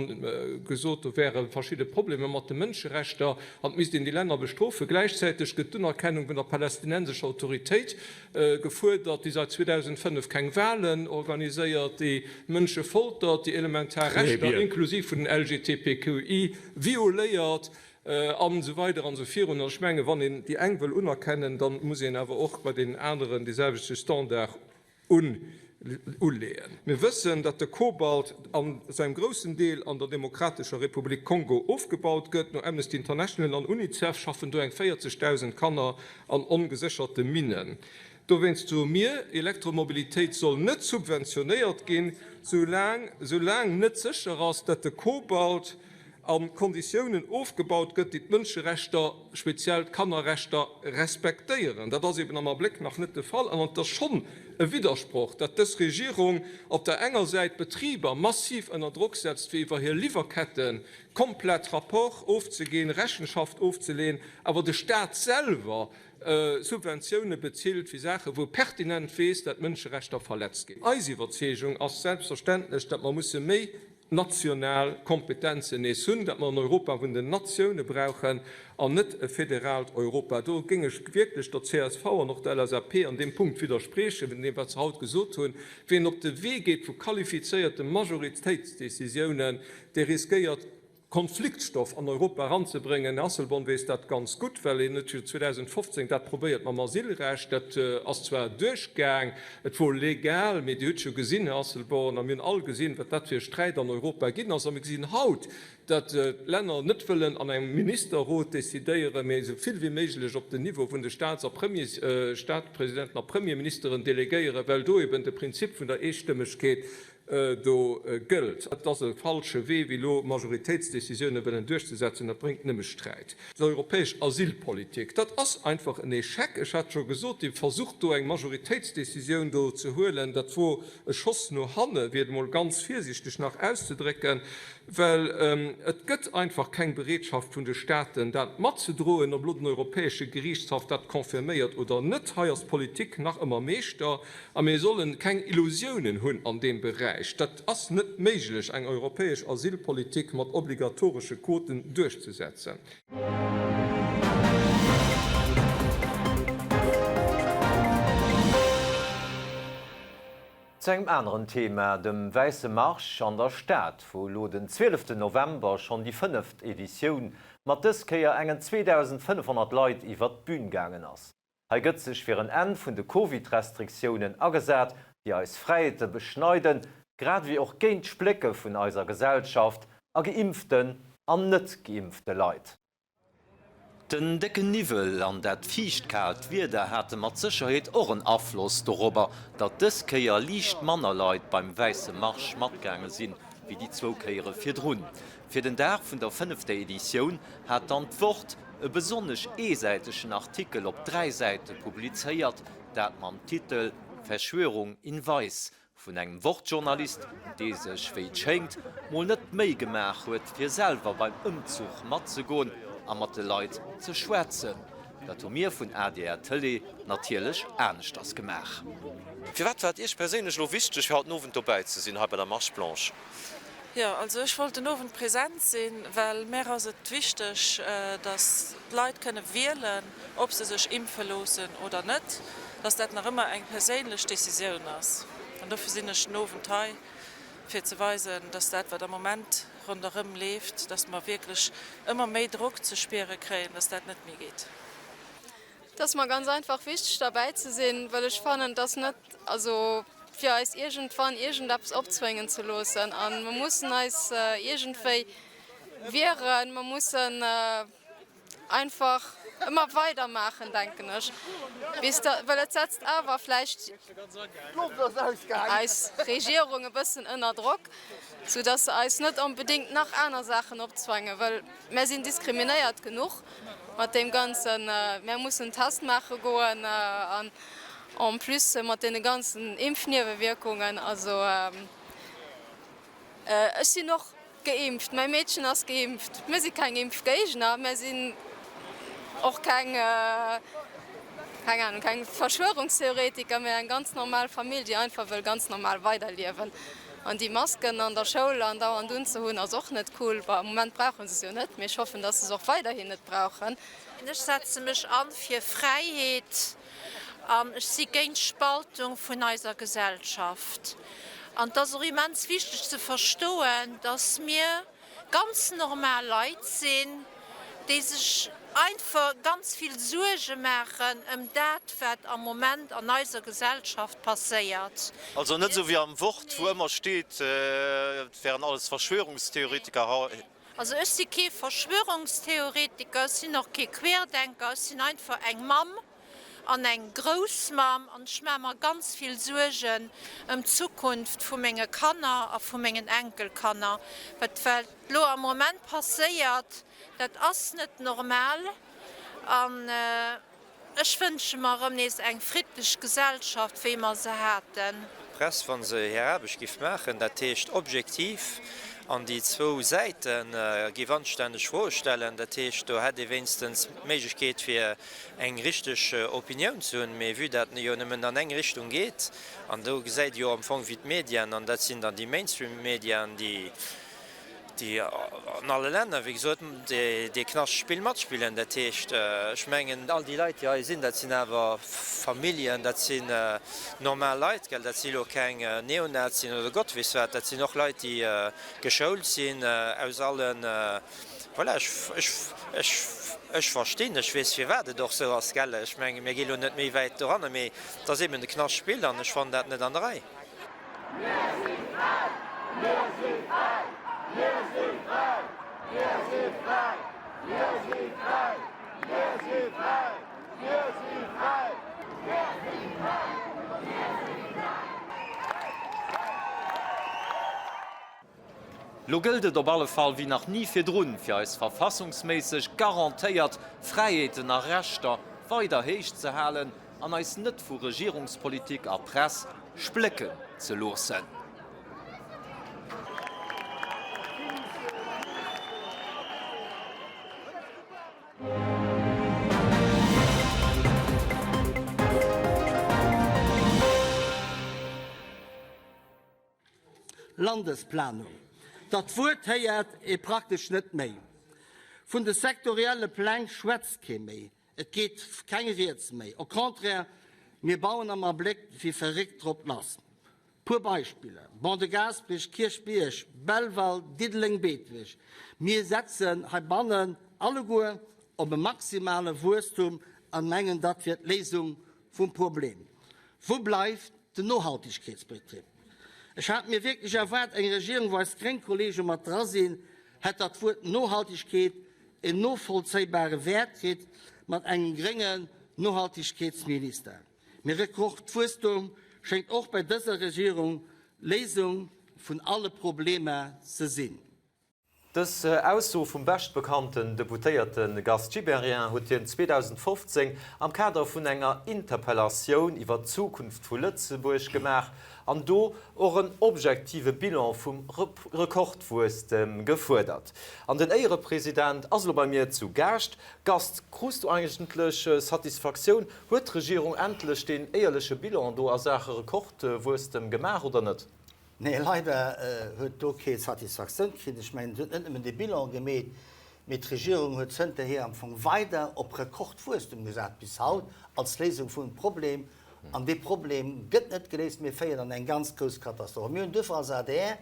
gesot, do wäre verschidde Problemer mat de Mënscherechter an et misst een déi Länner bestrofen. Gläichzäiteg gëtt d'Unerkennung vun der palästinensescher Autoritéit gefuerdert, déi säit 2005 keng Wahlen organiséiert, déi Mënsche foltert, déi elementar Rechter inklusiv vun den LGTBQI violéiert. An esou weider an esou virun. An ech mengen, wann een déi eng wëll unerkennen, da muss een awer och bei deenen aneren dee selwechte Standard uleeën. Mir wëssen, datt de Kobalt an zu engem groussen Deel an der Demokratescher Republik Kongo ofgebaut gëtt. No Amnesty International an Unicef schaffen do eng 40.000 Kanner an ongesécherte Minnen. Dowéinst soe mir, Elektromobilitéit soll net subventionéiert ginn, soulaang net sécher ass, datt de Kobalt a Konditiounen ofgebaut gëtt, déi d'Mënscherechter, speziell d'Kannerrechter, respektéieren. Dat ass eben am Abléck nach net de Fall. An et ass schonn e Widdersproch, datt dës Regierung op der enger Säit d'Betriber massiv ënner Drock setzt, fir iwwer hir Liwwerkette komplett Rapport ofzeginn, Rechenschaft ofzeleeën, awer de Staat selwer Subventioune bezilt fir Saachen, wou e pertinent weess, dat Mënscherechter verletzt ginn. Eis Iwwerzeegung ass selbstverständlech, datt mer musse méi national Kompetenzen nees hunn, datt mer en Europa vun den Natioune brauchen an net e federaalt Europa. Do géing ech wierklech der csv an och der LSAP an deem Punkt widderspriechen, vun deem wat se haut gesot hunn. Wien op de Wee geet vu qualifizéierte Majoritéitsdécisiounen, dee riskéiert, Konfliktstoff an Europa eranzebréngen. Här Asselborn weess dat ganz gutt, well hien huet jo 2015 dat probéiert mam Asylrecht. Dat ass zwar duerchgaang, et wor legal, mee Dir hutt jo gesinn, Här Asselborn, a mir hunn all gesinn, wat dat fir e Sträit an Europa ginn ass. A mir gesinn haut, datt d'Länner net wëllen an engem Ministerrot decidéieren, mee esou vill wéi méiglech op den Niveau vun de Staats a Premiers, Staatpresidenten a Premierministeren delegéieren, well do eben de Prinzip vun der Eestëmmegkeet do gëllt. Et ass e falsche Wee, wéi elo Majoritéitsdécisioune wëllen duerchzesetzen. Dat bréngt nëmme Sträit. D'europäesch Asylpolitik, dat ass einfach en Échec. Ech hat scho gesot, dee Versuch do eng Majoritéitsdécisioun do ze huelen, dat wor e Schoss no hanne, fir et emol ganz virsiichteg nach auszedrécken, well et gëtt einfach keng Bereetschaft vun de Staaten, dat matzedroen, ob elo den Europäesche Geriichtshaff dat confirméiert oder net. Hei ass d'Politik nach ëmmer Meeschter. A mir sollen keng Illusiounen hunn an deem Beräich. Dat ass net méiglech, eng europäesch Asylpolitik mat obligatoresche Quoten duerchzesetzen. Zu engem aneren Thema, dem Wäisse Marsch an der Stad, wou elo den 12 November schonn déi fënneft Editioun mat dës Kéier engen 2.500 Leit iwwert d'Bün gaangen ass. Hei gëtt sech fir en Enn vun de Covid-Restriktiounen agesat, déi eis Fräiheete beschneiden, grad ewéi och géint d'Splécke vun eiser Gesellschaft a geimpften an net geimpfte Leit. Den décken Niwwel an dat fiichtkaalt Wieder hate mat Sécherheet och en Afloss dorobber, datt dës Kéier liicht manner Leit beim Wäisse Marsch matgaange sinn, wéi déi zwou Kéiere virdrun. Fir den Dag vun der fënnefter Editioun hat dann d'Wort e besonnesch eesäitegen Artikel op 3 Säite publizéiert, dat mam Titel. Verschwörung in Weiß vun engem Wort-Journalist, dee sech, wéi et schéngt, mol net d'Méi gemaach huet, fir selwer beim Ëmzuch matzegoen a mat de Leit ze schwätzen. Dat hu mir vun adr Tëlee natierlech aneschters gemaach. Firwat war et Iech perséinlech elo wichteg, fir haut den Owend dobäi ze sinn hei bei der Marche Blanche? Jo, also ech wollt den Owend present sinn, well mär ass et wichteg, dass d'Leit kënne wielen, ob se sech impfe loossen oder net, dass dat nach ëmmer eng perséinlech Decisioun ass. An dofir sinn ech den Owend hei, fir ze weisen, dass dat, wat am Moment ronderëm leeft, dass mer wierklech ëmmer méi Drock ze spiere kréien, dass dat net méi geet. Et ass mer ganz einfach wichteg derbäi ze sinn, well ech fannen, dass net, also fir eis iergendwann iergendeppes opzwéngen ze loossen a mer mussen eis iergendwéi wieren, mer mussen einfach ëmmer weidermaachen, denken ech, bis da, well et setzt awer vläicht eis Regierung e bëssen ënner Drock, soudass se eis net onbedéngt nach aner Saachen opzwange wëll. Mär sinn diskriminéiert genuch mat deem Ganzen. Mär mussen Test maache goen an en plus mat deene ganzen Impfniewewierkungen. Also ech sinn och geimpft, mäi Meedchen ass geimpft. Mir si keng Impfgéigner, mär sinn och keng, keng Ahnung, keng Verschwörungstheoretiker, mä eng ganz normal Famill, déi einfach wëll ganz normal weiderliewen. An déi Masken an der Schoul andauernd unzehunn ass och net cool. Bon, am Moment brauche se se jo net, mee ech hoffen, dass se se och weiderhin net brauchen. Ech setze mech an fir Fräiheet an ech si géint d'Spaltung vun eiser Gesellschaft. An et ass och immens wichteg ze verstoen, dass mir ganz normal Leit sinn, déi sech einfach ganz vill Suerge maachen ëm dat, wat am Moment an eiser Gesellschaft passéiert. Also net esou wéi am Wort, wou ëmmer steet, et wären alles Verschwörungstheoretiker. Also ech si kee Verschwörungstheoretiker, ech sinn och kee Querdenker, ech sinn einfach eng Mamm an eng Groussmamm an ech maache mer ganz vill Suergen ëm d'Zukunft vu menge Kanner a vu mengen Enkelkanner. Wat wat elo am Moment passéiert, dat ass net normal an ech wënsche mer erëm nees eng friddlech Gesellschaft, wéi mer se haten. D'Press, wa se hir Aarbecht giff maachen, dat heescht objektiv an déi zwou Säite giff anstänneg Froe stellen, dat heescht do hätt ee wéinstens d'Méiglechkeet fir eng richteg Opinioun ze hunn, mee vue dat jo nëmmen an eng Richtung geet, an do gesäit ee jo am Fong wéi d'Medien, an dat sinn dann déi Mainstream-Medien, déi déi an alle Länner, wéi gesot, dee Knaschtspill matspillen. Dat heescht, ech mengen, all déi Leit, déi hei sinn, dat sinn awer Familljen, dat sinn normal Leit, gell, dat si lo keng Neonazien oder Gott weess wat, dat sinn och Leit, déi geschoult sinn aus allen, Voilà, ech verstinn, ech weess firwat et och esou ass, gell. Ech mengen, mir gi lo net méi wäit doranner, mee et ass eben de Knaschtspill an ech fannen dat net an der Rei. Mir si fräi! Mir si fräi! Mir si fräi! Mir si fräi! Mir si fräi! Mir si fräi! Mir si fräi! Mir si fräi! Mir si fräi! Lo gëllt et op alle Fall wéi nach ni virdrun, fir eis verfassungsméisseg garantéiert Fräiheeten a Rechter weider héich ze halen an eis net vu Regierungspolitik a Press splécken ze loossen. Landesplanung, Dat Wuert héiert ee praktesch net méi. Vun de sektorielle Pläng schwätzt kee méi. Et geet keng Rieds méi. Au contraire, mir bauen am Abléck wéi verréckt drop lass. Puer Beispiller, Ban de Gaasperech, Kierchbierg, Belval, Diddeleng, Beetebuerg. Mir setzen heibannen alleguer op e maximale Wuesstum an mengen, dat wier d'Léisung vum Problem. Wou bleift den Nohaltegkeetsbetrib? Ech hat mir wierklech erwaart, eng Regierung, wou eis gréng Kollege mat dra sinn, hätt dat Wuert Nohaltegkeet en novollzéibare Wäert kritt mat engem gréngen Nohaltegkeetsminister. Mee Rekordwuesstum schéngt och bei dëser Regierung d'Léisung vun alle Problemer ze sinn. Dës Ausso vum beschtbekannten Deputéierte Gast Gibéryen huet hien 2015 am Kader vun enger Interpellatioun iwwer d'Zukunft vu Lëtzebuerg gemaach an do och en objektive Bilan vum Rekordwuesstem gefuerdert. An den Éierepresident ass elo bei mir zu Gaascht. Gast, krus du eigentlech Satisfaktioun? Huet d'Regierung endlech deen éierleche Bilan do a Saache Rekordwuesstem gemaach oder net? Nee, leider huet do kee Satisfaktioun kritt. Ech mengen, et huet net nëmmen dee Bilan gemeet, mee d'Regierung huet zënterhier am Fong weider op Rekordwuesstum gesat bis haut als Léisung vum Problem. An dee Problem gëtt net geléist, mee féiert an eng ganz grouss Katastroph. Mir hunn duerfir als adr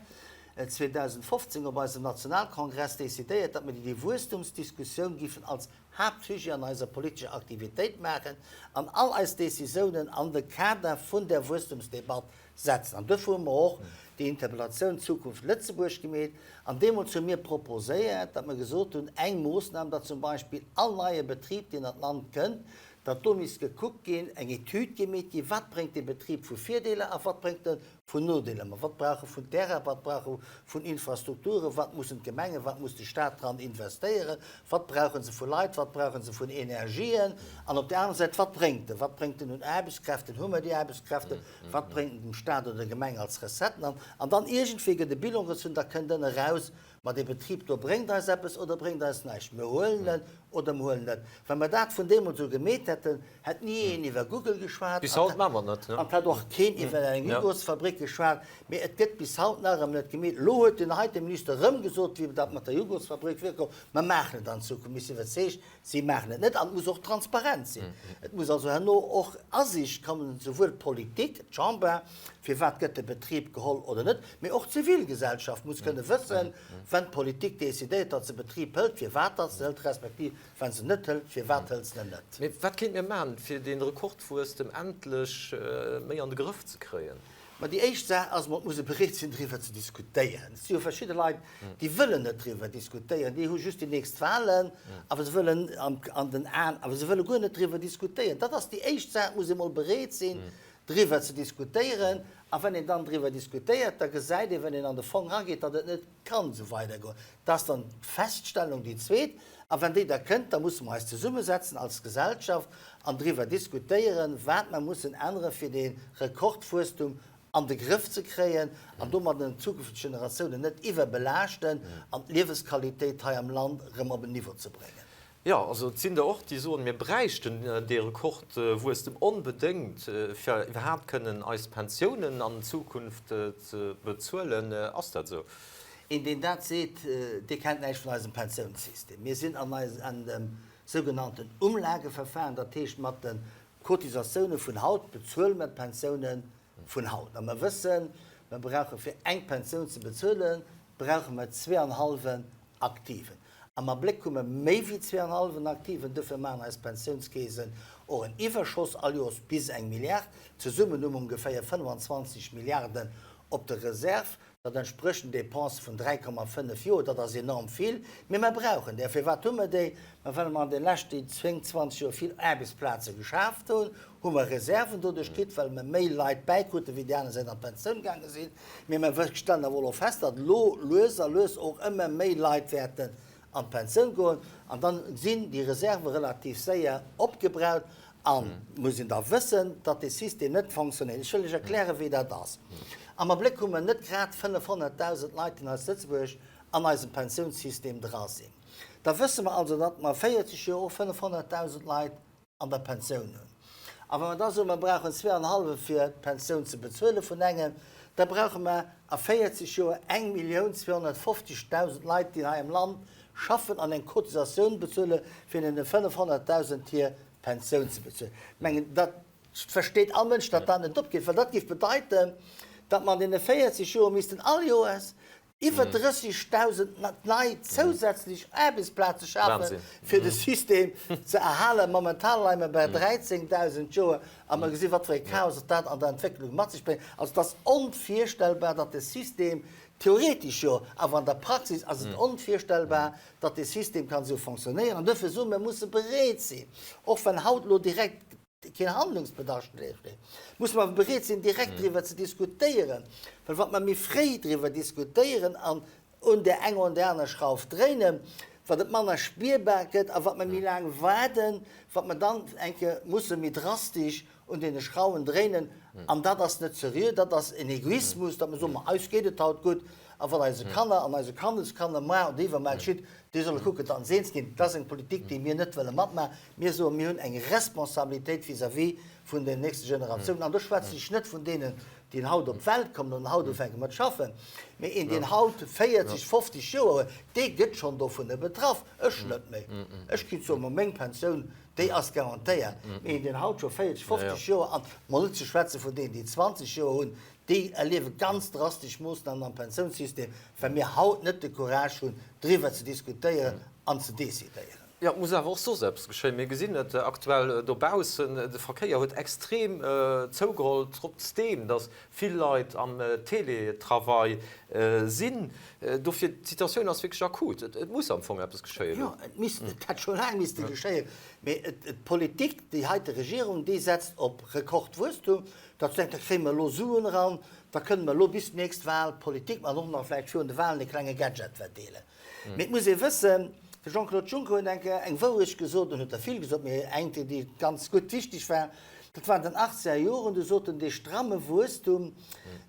2015 op eisem Nationalkongress decidéiert, datt mir déi Wuesstumsdiskussioun giffen als Haaptsujet an eiser politescher Aktivitéit maachen an all eis Décisiounen an de Kader vun där Wuesstumsdebatt Setzen. An duerfir hu mer och déi Interpellatioun Zukunft Lëtzebuerg gemeet. An deemools hu mir proposéiert, datt mer gesot hunn, eng Moossnam, datt zum Beispill all neie Betrib, deen an d'Land kënnt, datt do misst gekuckt ginn, eng Etüd gemeet ginn, wat bréngt dee Betrib vu Virdeeler a wat bréngt e vun Nodeeler mat, wat brauch e vun Terrain, wat brauch e vun Infrastrukturen, wat mussen d'Gemengen, wat muss de Stat dran investéieren, wat brauche se vu Leit, wat brauche se vun Energien an op där anerer Säit, wat bréngt en, wat bréngt en un Aarbechtskräften, hu mer déi Aarbechtskräften, Wat bréngt en dem Staat oder der Gemeng als Recetten an? An dann iergendwéi gëtt e Bilan gezunn, da kënnt ënne raus, ma dee Betrib do bréngt eis eppes oder bréngt eis näischt, mir huelen en oder mir huelen net. Wa mer dat vun deemools u gemeet hätten, hätt ni een iwwer Google geschwat Bis haut maache mer net, ne? an et hätt och keen iwwer eng Jugurtsfabrik geschwat. Mee et gëtt bis haut nach ëmmer net gemeet. Elo huet den heite Minister erëm gesot, wéi dat mat der Jugurtsfabrik virkoum, mer maachen et an Zukunft. Mir si iwwerzeegt, Si maachen et net an et muss och transparent sinn. Et muss also herno och Asiicht kommen, souwuel d'Politik, d'Chamber, firwat gëtt de Betrib geholl oder net, mee och d'Zivilgesellschaft muss kënne wëssen, wenn d'Politik decidéiert, datt se Betrib hëlt, firwat datt se hëlt, respektiv wa se net hëlt, firwat hëlt se en net. Mee wat kéint mir maachen, fir dee Rekordwuesstem endlech méi an de Grëff ze kréien? Ma déi éischt Saach ass emol, et muss ee bereet sinn, driwwer ze diskutéieren. Et si jo verschidde Leit, déi wëllen net driwwer diskutéieren, déi hu just déi nächst Wahlen, awer se wëllen an den Aen, awer se wëlle guer net driwwer diskutéieren. Dat ass déi éischt Saach, et muss ee mol bereet sinn, driwwer ze diskutéieren. A wann een dann driwwer diskutéiert, da gesäit ee, wann een an de Fong erageet, datt et net kann esou weidergoen. Dat ass dann d'Feststellung, déi zweet. A wann déi da kënnt, da musse mer eis zesummesetzen als Gesellschaft an driwwer diskutéieren, wat mer mussen änneren, fir dee Rekordwuesstum an de Grëff ze kréien an domadden d'zukünfteg Generatiounen net iwwerbelaaschten an d'Liewesqualitéit hei am Land erëm op en Niveau ze bréngen. Jo, also et sinn der och, déi soen, mir bräichten dee Rekordwuesstem onbedéngt, fir iwwerhaapt kënnen eis Pensiounen an Zukunft ze bezuelen. Ass dat esou? Een, deen dat seet, dee kennt näischt vun eisem Pensiounssystem. Mir sinn an dem sougenannten Umlageverfahren, dat heescht mat de Cotisatioune vun haut bezuele mer d'Pensioune vun haut. A mer wëssen, mer brauche fir eng Pensioun ze bezuelen, brauche mer zweeanhallwen Aktiven. Am Abléck hu mer méi wéi zweeanhallwen Aktiven, dofir maachen eis Pensiounskeesen och en Iwwerschoss all Joers bis eng Milliard. Zesummen hu mer ongeféier 25 Milliarden op der Reserve. Dat entsprécht den Dépensë vun 3,5 Joer. Dat ass enorm vill, mee mer brauchen déi. A firwat hu mer déi? Ma well mer an de leschten 22 Joer vill Aarbechtsplaze geschaaft hunn, hu mer Reserven doduerch kritt, well mer méi Leit bäikruten, wéi déi aner Säit an d'Pensioun gaange sinn. Mee mer stellen awer och fest, datt elo lues a lues och ëmmer méi Leit wäerten an d'Pensioun goen. An da sinn déi Reserve relativ séier opgebraucht. A muss een da wëssen, datt dee System net fonctionnéiert. Ech wëll lech erklären, wéi dat ass. Am Abléck hu mer net grad 500.000 Leit, déi hei zu Lëtzebuerg an eisem Pensiounssystem dra sinn. Da wësse mer also, datt mer a 40 Joer och 500.000 Leit an der Pensioun hunn. A wa mer da soen, mer brauchen zweeanhallwe fir d'Pensioun ze bezuele vun engem, da brauche mer a 40 Joer 1.250.000 Leit, déi hei am Land schaffen an eng Cotisatioun bezuele fir deene 500.000 hir Pensioun ze bezuelen. Ech mengen, dat versteet all Mënsch, datt dat net opgeet, well dat géif bedeiten, datt mer an deene 40 Joer missten all Joers iwwer 30.000 nei zousätzlech Aarbechtsplaze schafen, fir de System ze erhalen. Momentan leie mer bei 13.000 d'Joer a mer gesinn, wat fir e Chaos dat an der Entwécklung mat sech bréngt. Also et ass onvirstellbar, datt de System, theoretesch jo, awer an der Praxis ass et onvirstellbar, datt dee System kann esou fonctionnéieren. An duerfir soe mir, mir musse bereet sinn, och wann haut elo direkt keen Handlungsbedarf besteet, musse mer awer bereet sinn, direkt driwwer ze diskutéieren, well wat mer méi fréi driwwer diskutéieren an. un där enger oder där aner Schrauf dréinen, wat et manner spierbar gëtt a wat mer méi laang waarden, wat mer dann eng Kéier musse méi drastesch un deene Schrauwen dréinen. An dat ass net seriö, dat ass en Egoismus, datt mer soen, ma eis geet et haut gutt a wat eise Kanner an eise Kandeskanner muar oder iwwermuar geschitt, déi solle kucken, datt se eens ginn. Dat ass eng Politik, déi mir net wëlle matmachen. Mir soen, mir hunn eng Responsabilitéit vis-à-vis vun den nächste Generatiounen. An do schwätzen ech net vun deenen, déi haut op d'Welt kommen an haut ufänke mat schaffen, mee een, deen haut 40, 50 Joer huet, dee gëtt schonn dovunner betraff. Ech net méi. Ech kinnt soen, ma meng Pensioun, déi ass garantéiert. Mee een, deen haut scho 40, 50 Joer, an mol net ze schwätze vun deenen, déi 20 Joer hunn, déi erliewe ganz drastesch Moossnamen am Pensiounssystem, well mir haut net de Courage hunn, driwwer ze diskutéieren an ze decidéieren. Jo, et muss awer och soss eppes geschéien. Mir gesinn et aktuell dobaussen, de Verkéier huet extrem zougeholl, trotzdeem datt vill Leit am Teletravail sinn. Dofir, d'Situatioun ass wierklech akut. Et muss am Fong eppes geschéien elo. Jo, et misst, et hätt scho laang misste geschéien. Mee d'Politik, déi heite Regierung, déi setzt op Rekordwuesstum. Datt se denkt, da kréie mer elo Suen eran, da kënne mer elo bis d'nächst Wahl Politik maachen an och nach vläicht virun de Wahlen e klenge Gadget verdeelen. Mee et muss ee wëssen, de Jean-Claude Juncker huet eng Kéier eng Wourecht gesot, en huet der vill gesot, mee eng, déi ganz gutt wichteg war, dat war an den achtzeger Joren, du sot en, dee stramme Wuesstum,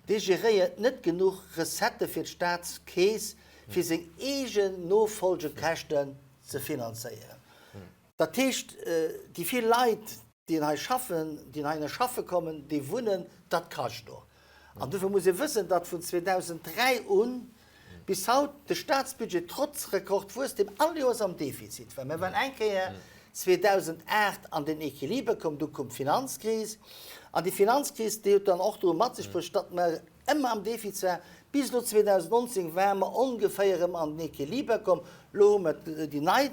dee geréiert net genuch Recettë fir d'Staatskeess, fir seng eegen Nofolgekäschten ze finanzéieren. Dat heescht, déi vill Leit, déi hei schaffen, déi heihinner schaffe kommen, déi wunnen, dat kascht och. An dofir muss ee wëssen, datt vun 2003 un bis haut de Staatsbudget trotz Rekordwuesstem all Joers am Defizit war. Mir waren eng Kéier 2008 an den Equiliber komm, du koum d'Finanzkris. An déi Finanzkris, déi huet dann och do mat sech bruecht, datt mer ëmmer am Defizit war. Bis elo 2019 ware mer ongeféier erëm an den Equiliber komm. Elo hu mer déi nei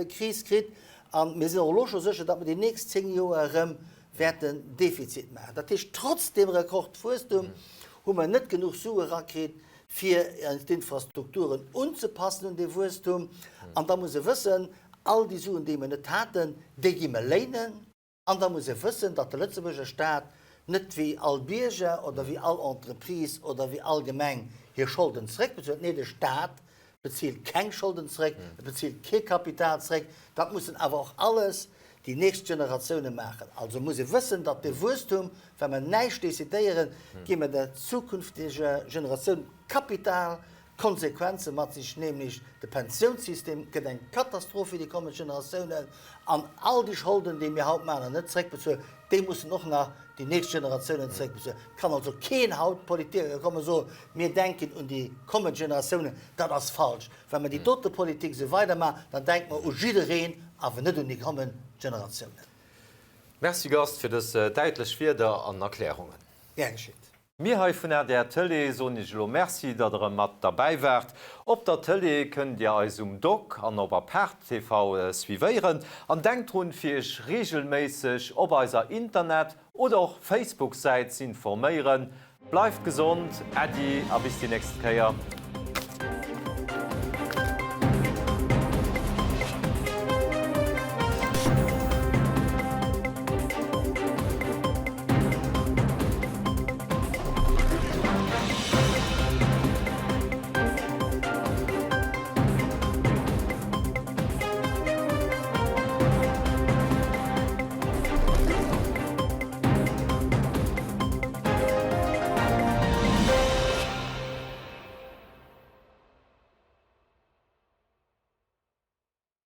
Kris kritt a mir sinn och elo scho sécher, datt mer déi nächst 10 Joer erëm wäerten Defizit maachen. Dat heescht, trotz deem Rekordwuesstum hu mer net genuch Sue erakritt, fir d'Infrastrukturen unzepassen un dee Wuesstum. An da muss ee wëssen, all déi Suen, déi mer net haten, déi gi mer léinen. An da muss ee wëssen, datt de Lëtzebuerger Staat net wéi all Bierger oder wéi all Entreprise oder wéi all Gemeng hir Scholden zeréckbezuelt. Nee, de Staat bezilt keng Scholden zeréck, e bezilt kee Kapital zeréck. Dat mussen awer och alles déi nächst Generatioune maachen. Also muss ee wëssen, datt dee Wuesstum, wa mer näischt decidéieren, gi mer der zukünfteger Generatioun Kapital Konsequenze mat sech, nämlech de Pensiounssystem gëtt eng Katastroph fir déi kommend Generatiounen an all déi Scholden, déi mir haut maachen an net zeréckbezuelen, déi mussen och nach déi nächst Generatiounen zeréckbezuelen. Et kann also keen haut Politiker kommen a soen, mir denken un déi kommend Generatiounen. Dat ass falsch. Wa mer déi dote Politik esou weidermaachen, dann denke mer u jiddereen, awer net un déi kommend Generatiounen. Merci Gast fir dës däitlech Wierder an Erklärungen. Gär geschitt. Mir hei vun adr Tëlee soen iech elo Merci, datt der erëm mat derbäi waart. Op der Tëlee kënnt dir eis um Doc an op Apart TV suivéieren. An denkt drun, fir iech reegelméisseg op eiser Internet oder och Facebook Säit z'informéieren. Bleift gesond, Äddi a bis déi nächst Kéier.